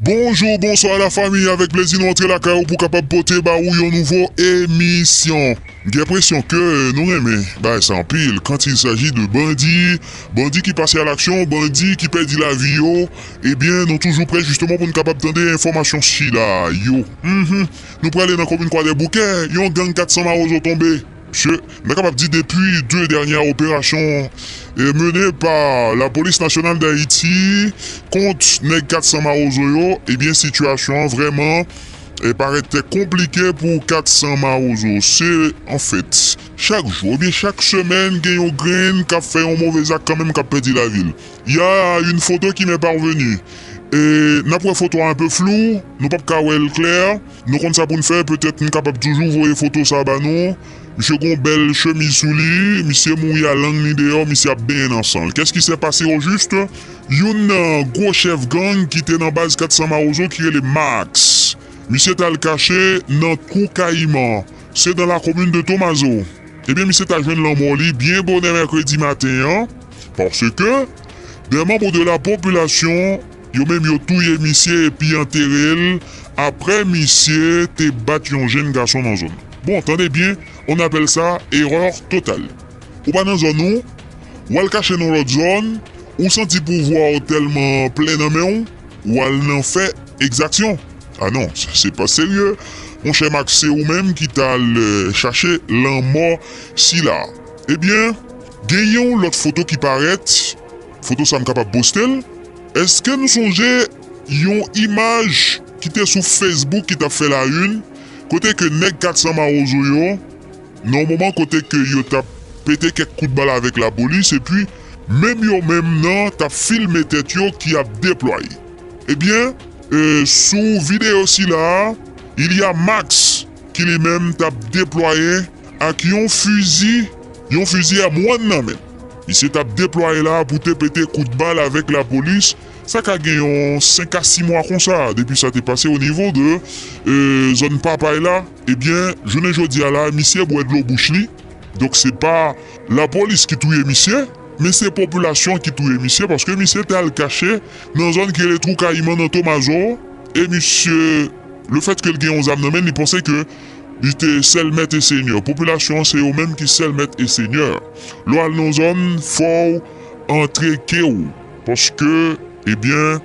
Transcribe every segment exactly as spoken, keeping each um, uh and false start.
Bonjou, bonswa lafanmi, avèk plezi nou antre lakay ou pou kapab pote ba ou yon nouvo emisyon. M gen enpresyon ke nou renmen bagay sa anpil. Quand il s'agit de bandi, bandi ki pase a laksyon, bandi ki pèdi lavi yo, ebyen, nou toujou prè jisteman pou n kapab tande enfòmasyon sila yo. Mhm. Nou prale nan komin Kwadèboukè, yon gang kat san mawozo tonbe. Mesye, nou kapab di depi de dènyè operasyon, eh, mennen pa Lapolis Nasyonal d Ayiti kont nèg kat san mawozo yo, ebyen, sitiyasyon an vrèman, eh, parèt konplike pou kat san mawozo. Se, anfèt, chak jou, ebyen, chak semèn, gen yon grenn k ap fè yon move zak kanmenm, k ap pèdi lavi l. Il y a une photo qui m'est parvenue. E, n ap wè foto a enpe flou, nou p ap ka wè l klè. Nou konn sa pou n fè, petèt n kapab toujou voye foto sa ba nou. Misye gon bèl chemiz sou li, misye mouri a lang li deyò, misye ap benyen nan san l. Qu'est-ce qui s'est passé au juste? Youn nan gwo chèf gang ki te nan baz kat san mawozo ki rele Max. Misye t al kache nan Twou Kayiman. C'est dans la commune de Tomazo. Ebyen, misye ta jwenn lanmò li byen bonè mèkredi maten an, paske de manm de la popilasyon, yo menm yo touye misye epi antere l, apre misye te bat yon jenn gason nan zòn. Bon, tande byen, on appelle ça erreur totale. Ou pa nan zòn ou, w al kache nan lòt zòn, ou santi pouvwa w tèlman plen nan men w, w al nan fè egzaksyon. A non, sa se pa serye. Monchè Max, se ou menm ki t al, eh, chache lanmò sila. Ebyen, gen yon lòt foto ki parèt. Foto sa m kapab poste l. Èske nou sonje yon imaj ki te sou Facebook ki t ap fè la une, kote ke nèg kat san mawozo yo, nan yon moman kote ke yo t ap pete kèk kout bal avèk lapolis, epi menm yo menm nan t ap filme tèt yo ki ap deplwaye. Ebyen, eh, sou videyo sila a, il y a Max ki li menm t ap deplwaye ak yon fizi, yon fizi M one nan men l. Misye t ap deplwaye la pou te pete kout bal avèk lapolis. Sa ka gen yon senk a sis mwa konsa, depi sa te pase o nivo de, eh, zòn Papay la. Ebyen, jounen jodi a la, misye bwè dlo bouch li. Donk, se pa lapolis ki touye misye, men se popilasyon ki touye misye, paske misye te al kache nan zòn ki rele Twou Kayiman nan Tomazo, e misye, lefètke l gen yon zam nan men l, li panse ke li te sèl mèt e senyè. Popilasyon an, se yo menm ki sèl mèt e senyè. Lè w al nan zòn, fò w antre ke w, paske, ebyen,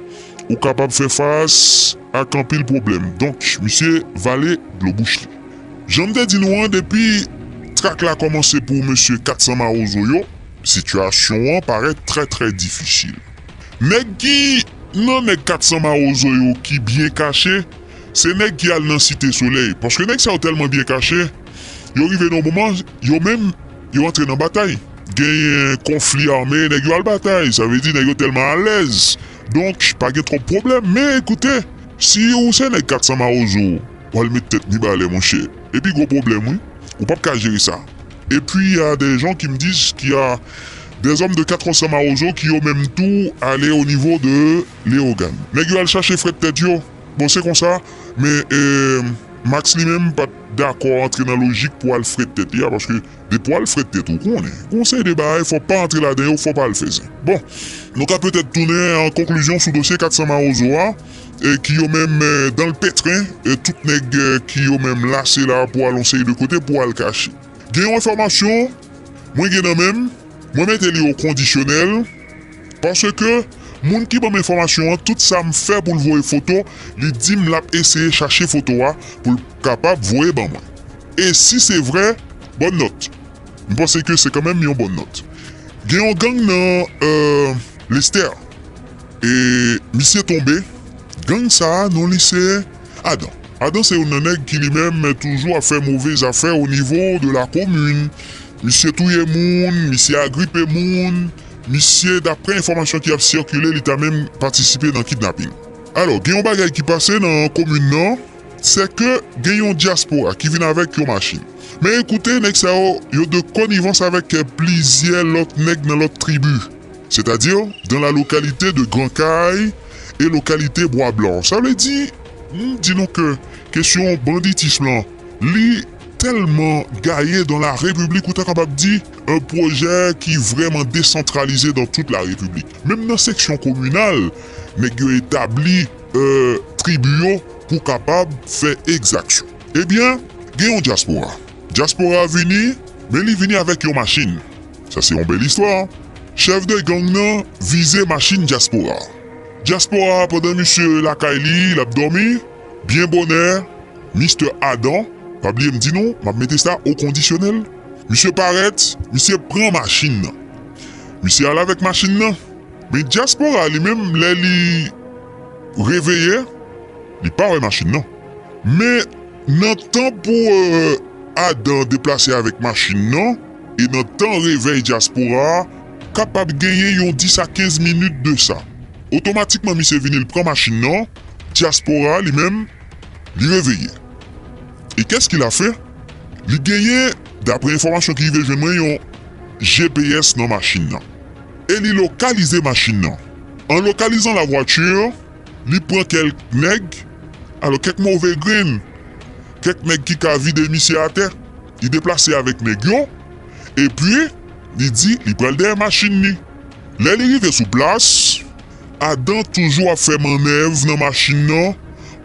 ou kapab fè fas ak anpil pwoblèm. Donk, misye vale dlo bouch li. Jan m te di nou an, depi trak la kòmanse pou mesye kat san mawozo yo, sitiyasyon an parèt trè, trè difisil. Nèg ki nan nèg kat san mawozo yo ki byen kache, se nèg ki al nan Site Solèy. Paske nèg sa yo tèlman byen kache, yo rive nan yon moman, yo menm, yo antre nan batay. Genyen konfli ame, nèg yo al batay. Sa vle di nèg yo tèlman alèz. Donk, pa gen twòp pwoblèm. Men ekoute, si ou se nèg kat san mawozo, w al met tèt mibalè, monchè. Epi gwo pwoblèm, wi. Ou p ap ka jere sa. Et puis, il y a des gens qui me disent qu'il y a des hommes de quatre cents mawozo ki yo menm tou ale o nivo de Leyogàn. Nèg yo al chache frèt tèt yo. Bon, se konsa, men, eh, Max li menm pa t dakò antre nan lojik pou al frèt tèt li a, paske depi w al frèt tèt ou, konnen. Gon seri de bagay, fò w pa antre ladan yo, fò w pa al fè zen. Bon, nou ka petèt tounen an konklizyon sou dosye kat san mawozo a, eh, ki yo menm, eh, dans le pétrin, eh, tout nèg, eh, ki yo menm lase la pou al yon seri de kote pou al kache. Gen yon enfòmasyon, mwen gen nan men m, mwen mete li o kondisyonèl, paske moun ki ban m enfòmasyon an, tout sa m fè pou l voye foto, li di m l ap eseye chache foto a pou l kapab voye ban mwen. E si se vre, bòn nòt. M panse ke se kanmenm yon bòn nòt. Gen yon gang nan, euh, Lestè. E misye tonbe. Gang sa a, non li se Adan. Adan se youn nan nèg ki li menm toujou ap fè move zafè o nivo de la komin. Misye touye moun, misye agripe moun, misye, daprè enfòmasyon ki ap sikile, li ta menm patisipe nan kidnaping. Alò, gen yon bagay ki pase nan komin nan, se ke gen yon dyaspora ki vin avèk yon machin. Men ekoute, nèg sa yo, yo de konivans avèk plizyè lòt nèg nan lòt tribi. Sètadi, dans la localité de Grand Cay et localité Bois Blanc. Sa vle di, m di nou ke kesyon banditis lan, li tèlman gaye dans la République, ou ta kapab di, yon pwojè ki vrèman desantralize dans toute la République. Menm nan seksyon kominal, nèg yo etabli e, tribi yo pou kapab fè egzaksyon. Ebyen, gen yon dyaspora. Dyaspora vini, men li vini avèk yon machin. Sa se yon bèl istwa. Chèf de gang nan vize machin dyaspora. Dyaspora, pandan misye lakay li, l ap dòmi, byen bonè, Mistè Adan, pa bliye m di nou, m ap mete sa o kondisyonèl. Misye parèt, misye pran machin nan. Misye al avèk machin nan. Men dyaspora li menm, lè li reveye, li pa wè machin nan. Men nan tan pou, e, Adan deplase avèk machin nan, e nan tan revèy dyaspora a, kapab genyen yon dis a kenz minit de sa. Otomatikman, misye vini, l pran machin nan, dyaspora li menm, li reveye. E qu'est-ce qu'il a fait? Li genyen, daprè enfòmasyon ki rive jwenn mwen, yon G P S nan machin nan. E li lokalize machin nan. An lokalizan la voiture, li pran kèk nèg, alò kèk move grenn, kèk nèg ki ka vide misye atè. Li deplase avèk nèg yo, epi li di li pral dèyè machin li. Lè li rive sou plas, Adan toujou ap fè mannèv nan machin nan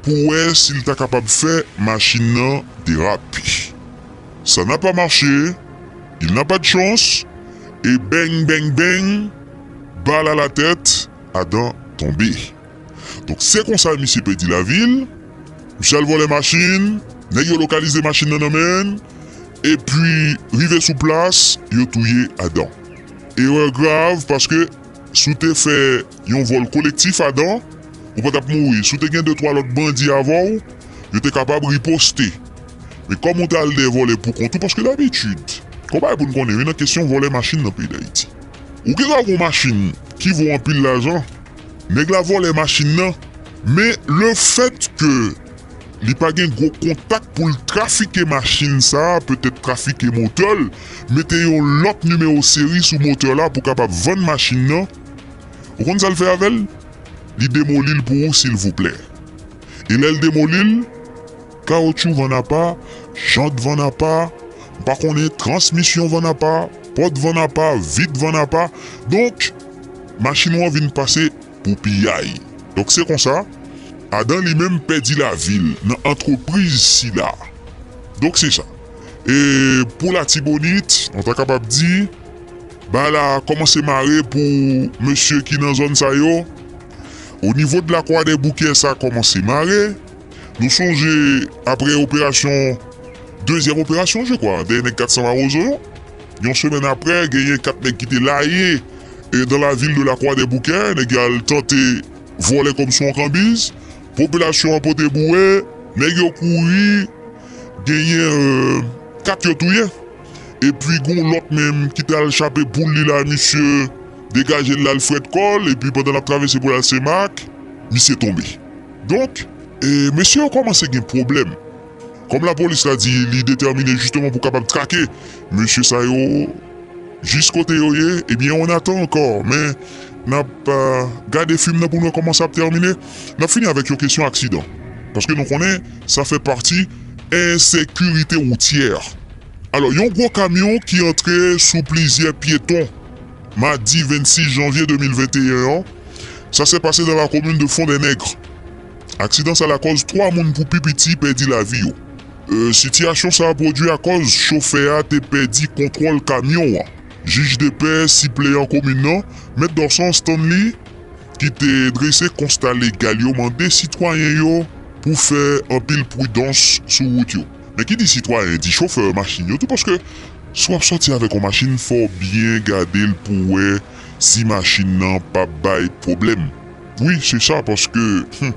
pou wè si l ta kapab fè machin nan derape. Ça n'a pas marché, il n'a pas de chance, e beng, beng, beng, bal a la tèt, Adan tonbe. Donk, se konsa misye pèdi lavi l. Misye al vòlè machin, nèg yo lokalize machin nan nan men l, epi rive sou plas, yo touye Adan. Erè grav, paske si w te fè yon vòl kolektif, Adan, ou pa t ap mouri. Si w te gen de twa lòt bandi avè w, yo te kapab riposte. Men kòm ou t al dèyè vòlè pou kont ou, paske dabitid, gon bagay pou n konnen, wi, nan kesyon vòlè machin nan peyi Dayiti. Ou gen dwa gen yon machin ki vo anpil lajan, nèg la vòlè machin nan, men lefètke li pa gen gwo kontak pou l trafike machin sa a, petèt trafike motè l, mete yon lòt nimewo seri sou motè la pou kapab vann machin nan, ou konn sa l fè avè l? Li demoli l pou ou, silvouplè. E lè l demoli l, kawotchou vann apa, jant vann apa, m pa konnen, transmisyon vann apa, pòt vann apa, vit vann apa. Donk, machin ou an vin pase pou piyay. Donk, se konsa, Adan li menm pèdi lavi l nan antrepriz sila. Donk, se sa. E pou Latibonit, nou ta kapab di, bagay la kòmanse mare pou mesye ki nan zòn sa yo. O nivo de Lakwadèboukè, sa kòmanse mare. Nou sonje, apre operasyon, dezyèm operasyon, je kwa, dèyè nèg kat san Mawozo yo, yon semèn apre, genyen kat nèg ki te laye, e, dans la ville de Lakwadèboukè, nèg yo al tante vòlè kòb sou yon kanbiz, popilasyon an pote boure, nèg yo kouri, genyen, e, kat yo touye. Epi gon lòt menm ki t al chape poul li la, misye degaje l, l al frèt kò l, epi pandan l ap travèse pou l al Senmak, misye tonbe. Donk, e, mesye yo kòmanse gen pwoblèm. Kòm lapolis la di li detèmine jisteman pou kapab trake mesye sa yo jis kote yo ye, ebyen, on attend encore, men n ap, e, gade fim nan pou n wè kòman sa ap tèmine. N ap fini avèk yon kesyon aksidan, paske nou konnen sa fè pati ensekirite woutyè. Alò, yon gwo kamyon ki antre sou plizyè pyeton madi vennsis janvye de mil venteyen an, sa se pase dans la commune de Fond des Nègres. Aksidan sa lakòz twa moun pou pi piti pèdi lavi yo. E, sitiyasyon sa a pwodui akòz chofè a te pèdi kontwòl kamyon an. Jij depè sipleyan komin nan, Mèt Dorson Stanley, ki te drese konsta legal yo, mande sitwayen yo pou fè anpil pridans sou wout yo. Men ki di sitwayen, di chofè machin yo tou, paske si w ap sòti avèk yon machin, fò w byen gade l pou w wè si machin nan p ap bay pwoblèm. Wi, se sa, paske, hmm,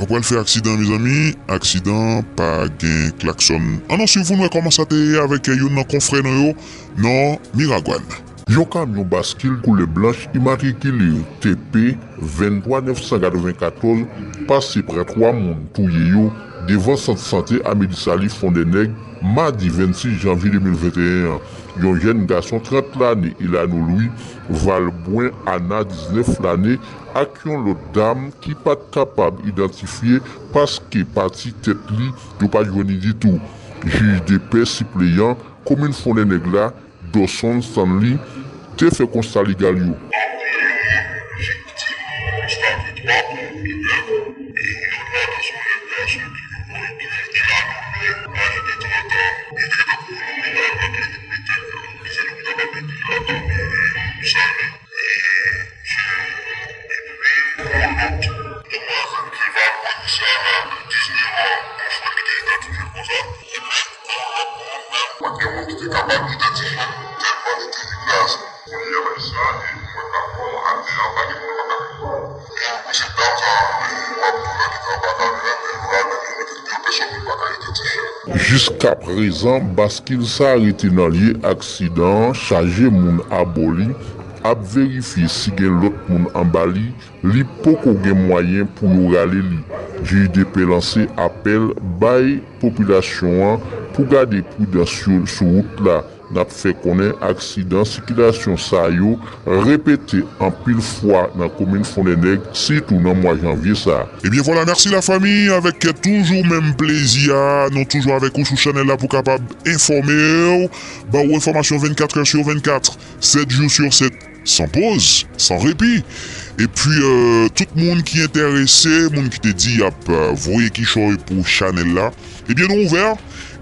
w pral fè aksidan, mezanmi, aksidan pa gen klaksòn. Ann swiv pou n wè kòman sa te ye avèk youn nan konfrè nou yo nan Miragwàn. Yon kamyon baskil koulè blanch imatrikile T P venntwa nèf san katrevenkatòz pase pran twa moun touye yo devan sant sante Amedi Sali Fondènèg, madi vennsis janvye de mil venteyen an. Yon jèn gason trant lane, Elano Louis Valbrun Ana, diznèf lane, ak yon lòt dam ki pa t kapab idantifye paske pati tèt li yo pa t jwenn li ditou. Jij depè sipleyan komin Fondènèg la, Dorson Stanley, te fè konsta legal yo. Apre yon analiz viktim, konstate twa moun de nèf Jiskaprezan, baskil sa a rete nan lye aksidan an, chaje moun abò li, ap verifye si gen lòt moun anba li, li poko gen mwayen pou yo rale li. Jij de pè lanse apèl bay popilasyon an pou gade pridans yo sou wout la. N ap fè konnen aksidan sikilasyon sa yo repete anpil fwa nan komin Fondènèg, sitou nan mwa janvye sa a. Ebyen vwala, mèsi lafanmi, avèk toujou menm plezi a, nou toujou avèk ou sou chanèl la pou kapab enfòme w, ba ou enfòmasyon vennkat è sou vennkat, sèt jou sou sèt, san poz, san repi. Epi, euh, tout moun ki enterese, moun ki te di y ap, euh, voye kichòy pou chanèl la, ebyen nou ouvè.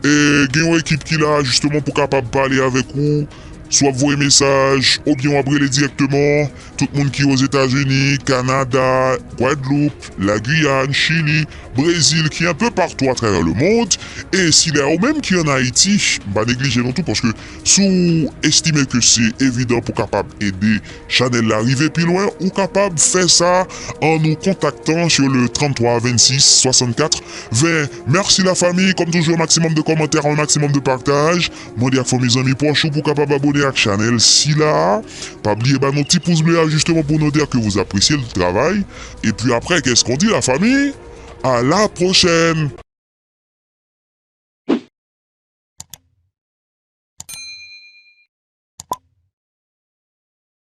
E gen yon ekip ki la jisteman pou kapab pale avèk ou, si w ap voye mesaj oubyen w ap rele dirèkteman. Tout moun ki Ozetazini, Kanada, Gwadloup, Lagiyàn, Chili, Brezil, ki enpe patou atravè lemond. E si lè ou menm ki ann Ayiti, m pa neglije non tou, paske si w estime ke se evidan pou kapab ede chanèl la rive pi lwen, ou kapab fè sa an nou kontaktan sur le trannntwa vennsis swasannkat ven. Mèsi lafanmi, kòm toujou, un maximum de commentaires, un maximum de partage. Mande ak fanmi, zanmi, pwòch ou pou kapab abone ak chanèl sila a. Pa bliye ba nou ti pous ble a, justement, pour nous dire que vous appréciez le travail. Et puis après, qu'est-ce qu'on dit, la famille? À la prochaine!